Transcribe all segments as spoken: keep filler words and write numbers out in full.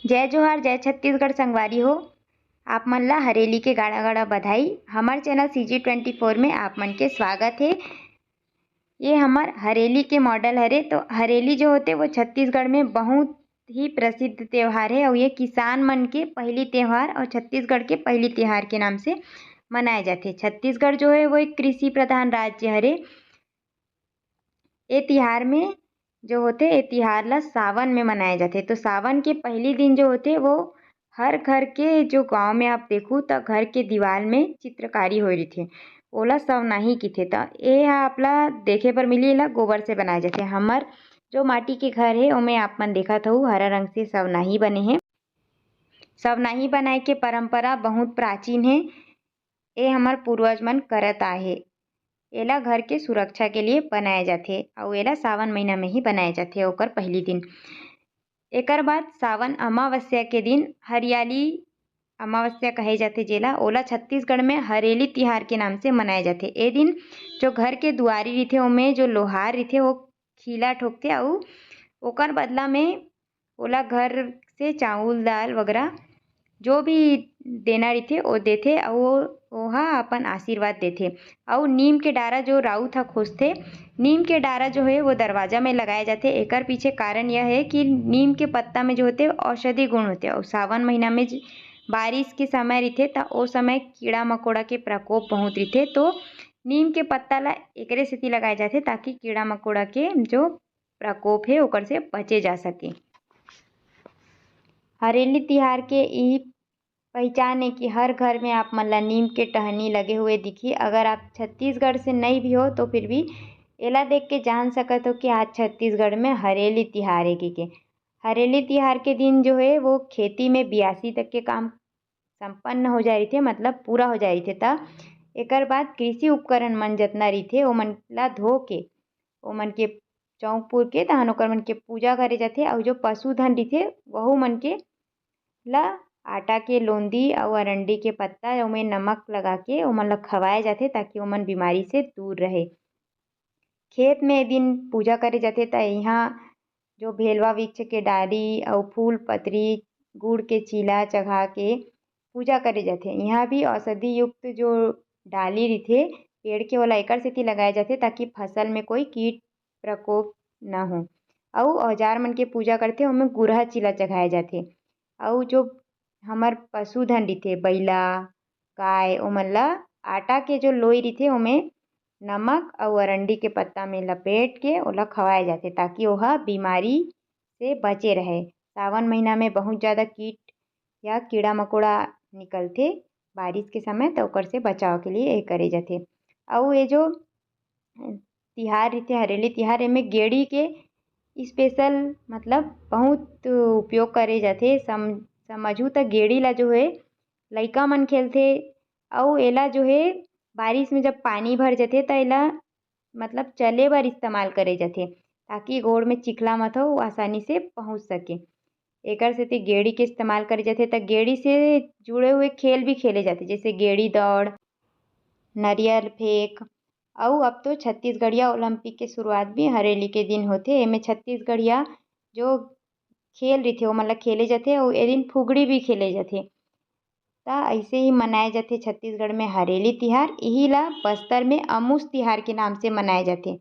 जय जोहार, जय छत्तीसगढ़ संगवारी हो। आप मन ला हरेली के गाड़ा गाड़ा बधाई। हमर चैनल CG twenty four में आप मन के स्वागत हे। ये हमर हरेली के मॉडल हरे। तो हरेली जो होथे वो छत्तीसगढ़ में बहुत ही प्रसिद्ध त्योहार हे और ये किसान मन के पहली त्योहार और छत्तीसगढ़ के पहली त्योहार के नाम से मनाए जाथे। छत्तीसगढ़ जो हे वो एक कृषि प्रधान राज्य हरे। ए तिहार में जो होथे, ए तिहार ला सावन में मनाए जाथे। तो सावन के पहली दिन जो होथे, वो हर घर के जो गांव में आप देखू, त घर के दीवाल में चित्रकारी होए रहिथे, ओला सवनाही किथे। त ए ह आप ला देखे बर मिली, एला गोबर से बनाए जाथे। हमर जो माटी के घर हे, ओमे आप मन देखत हऊ, हरा रंग से सवनाही बने हे। सवनाही बनाए के परंपरा बहुत प्राचीन हे। ए हमर पूर्वज मन करत आए हे। एला घर के सुरक्षा के लिए बनाए जाथे अउ एला सावन महीना में ही बनाए जाथे, ओकर पहली दिन। एकर बाद सावन अमावस्या के दिन हरियाली अमावस्या कहे जाथे, जेला ओला छत्तीसगढ़ में हरेली तिहार के नाम से मनाए जाथे। ए दिन जो घर के दुआरी रहिथे, ओमे जो लोहार रहिथे, वो खीला ठोकथे अउ ओकर बदला में ओला घर से चाउर, दाल वगैरह जो भी देना रहिथे, ओ देथे अउ ओ, ओहा अपन आशीर्वाद देथे। अउ नीम के डारा जो राउत ह खोजथे, नीम के डारा जो है वो दरवाजा में लगाया जाथे। एकर पीछे कारण यह है कि नीम के पत्ता में जो होथे औषधि गुण होथे, अउ सावन महीना में ज-, बारिश के समय रहिथे, त ओ समय कीड़ा मकोड़ा के प्रकोप बहुत रहिथे, तो नीम के पत्ता ला एकरे सेती लगाए जाथे, ताकि कीड़ा मकोड़ा के जो प्रकोप हे, ओकर से बचे जा सके। हरेली तिहार के इही पहिचान हे कि हर घर में आप मन ला नीम के टहनी लगे हुए दिखही। अगर आप छत्तीसगढ़ से नई भी हो, तो फिर भी एला देख के जान सकत हो कि आज छत्तीसगढ़ में हरेली तिहार हे कहिके। हरेली तिहार के दिन जो हे, वो खेती में बियासी तक के काम संपन्न हो जाए रहिथे, मतलब पूरा हो जाए रहिथे। त एकर बाद कृषि उपकरण मन जतना रहिथे, ओमन ला धो के, ओमन के चौक पुर के, तहन ओकर मन के पूजा करे जाथे। अउ जो पशुधन रहिथे, वहू मन के ला आटा के लोंदी अउ अरंडी के पत्ता, ओमे नमक लगा के ओमन ला खवाए जाथे, ताकि ओमन बीमारी से दूर रहे। खेत में ए दिन पूजा करे जाथे, त इहाँ जो भेलवा वृक्ष के डाली अउ फूल पतरी, गुड़ के चीला चघा के पूजा करे जाथे। इहाँ भी औषधि युक्त जो डाली रहिथे पेड़ के, ओला एकर सेती लगाए जाथे, ताकि फसल में कोई कीट प्रकोप न हो। अउ औजार मन के पूजा करथे, ओमे गुरहा चीला चघाए जाथे। अउ जो हमर पशुधन रहिथे, बइला, गाय, ओमन ला आटा के जो लोई रहिथे, ओमे नमक अउ अरंडी के पत्ता में लपेट के ओला खवाए जाथे, ताकि ओहा बीमारी से बचे रहे। सावन महीना में बहुत ज़्यादा कीट या कीड़ा मकोड़ा निकलथे बारिश के समय, त ओकर से बचाव के लिए ये करे जाथे। अउ ये जो तिहार रहिथे, हरेली तिहार, एमे गेड़ी के special, मतलब, बहुत उपयोग करे जाथे। सम-, समझू त गेड़ी ला जो है लइका मन खेलथे, अउ एला जो है बारिश में जब पानी भर जाथे, त एला, मतलब, चले बर इस्तेमाल करे जाथे, ताकि गोड़ में चिखला मत हो, आसानी से पहुँच सके। एकर सेती गेड़ी के इस्तेमाल करे जाथे। त गेड़ी से जुड़े हुए खेल भी खेले जाथे, जैसे गेड़ी दौड़, नरियल फेंक, अउ अब तो छत्तीसगढ़िया ओलंपिक के शुरुआत भी हरेली के दिन होथे। एमे छत्तीसगढ़िया जो खेल रहिथे, ओमन ला खेले जाथे, अउ ए दिन फुगड़ी भी खेले जाथे। त अइसे ही मनाए जाथे छत्तीसगढ़ में हरेली तिहार। इही ला बस्तर में अमुस तिहार के नाम से मनाए जाथे।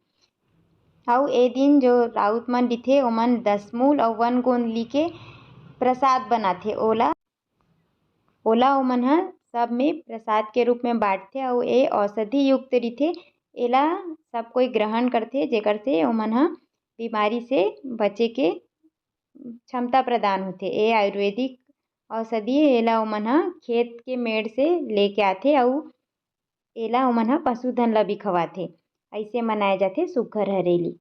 अउ ए दिन जो राउत मन रहिथे, ओमन दसमूल अउ वन गोंदली के प्रसाद बनाथे। ओला, ओला ओमन ह सब में प्रसाद के रूप में बांटथे। अउ ए औषधि युक्त रहिथे, एला सब कोई ग्रहण करथे, जेकर से ओमन ह बीमारी से बचे के क्षमता प्रदान होथे। ए आयुर्वेदिक औषधि हे, एला ओमन ह खेत के मेड़ से लेके आथे अउ एला ओमन ह पशुधन ला भी खवाथे। अइसे मनाए जाथे सुग्घर हरेली।